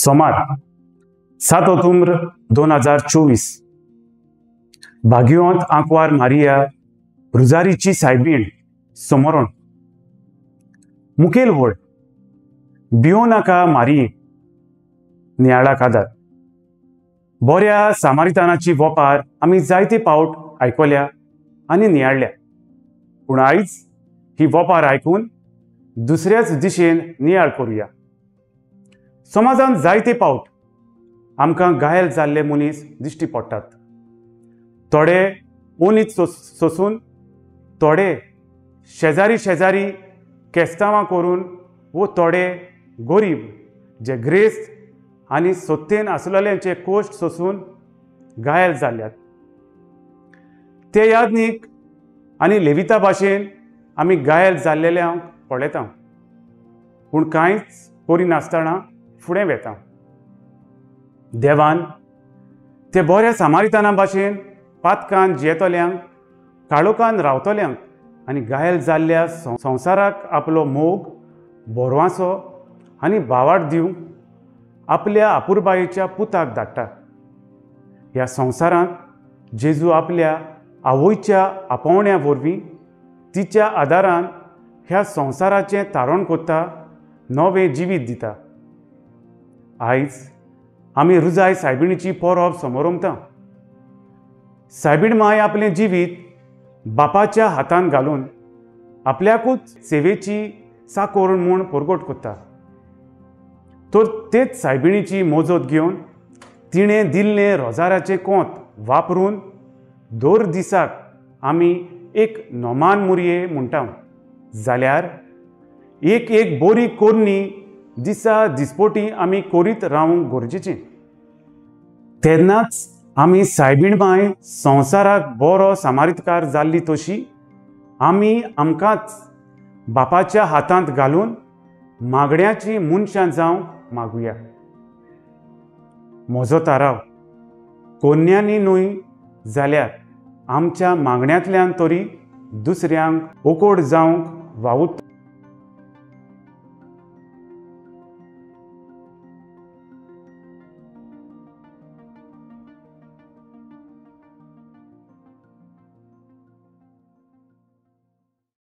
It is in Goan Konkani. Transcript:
सोमार 7 ऑक्टोबर 2024 भाग्यवंत आंकवार मारिया रुजारीची सायबीण समोरण मुखेल व्हड भियो नाका मारिये नियाळाक आदार। बऱ्या सामारितानाची वोपार आमी जायते पावट आयकल्या आनी नियाळ्ळ्या, पूण आयज ही वोपार आयकून दुसऱ्याच दिशेन नियाळ करुया। समाजान जायते पावट आमकां घायल जाल्ले मनीस दिश्टी पडटात। थोडे ओनीत सोसून, थोडे शेजारी शेजारी केस्तांवां करून, वो थोडे गरीब जे ग्रेस्त आनी सत्तेन आसलेल्यांचे कोश्ट सोसून घायल जाल्यात। ते यादनीक आनी लेविता भाशेन आमी घायल जाल्लेल्यांक पळयता, पूण कांयच करिनासतना फुडें वेता। देवान ते बऱ्या सामारिताना भाशेन पातकान जियेतल्यांक, काळोखान रावतल्यांक आनी घायल जाल्ल्या संवसाराक आपलो मोग, भरवांसो आनी भावार्थ दिवंक आपल्या आपुरबायेच्या पुताक धाडटा। ह्या संवसारांत जेजू आपल्या आवयच्या आपोवण्या वरवीं तिच्या आदारान ह्या संवसाराचें तारण करता, नवें जिवीत दिता। आयज आमी रुजाय सायबिणीची परब समोरमता। सायबीण माय आपलें जिवीत बापाच्या हातान घालून आपल्याकूच सेवेची साकोर म्हूण परगट करता, तर तेच सायबिणीची मोजत घेवन तिणें दिल्लें रोजाराचें कोंत वापरून दर दिसाक आमी एक नोमान मुरये म्हणटा, जाल्यार एक एक बरी कोरणी दिसा दिसपोटी आमी करीत रावंक गरजेचें। तेन्नाच आमी सायबीण माय संवसाराक बरो सामारितकार जाल्ली तशी आमी आमकांच बापाच्या हातांत घालून मागण्याची मनशां जावंक मागुया। म्हजो थाराव कोन्यांनी न्हय जाल्यार आमच्या मागण्यांतल्यान तरी दुसऱ्यांक ओकोड जावंक वावुरतलो।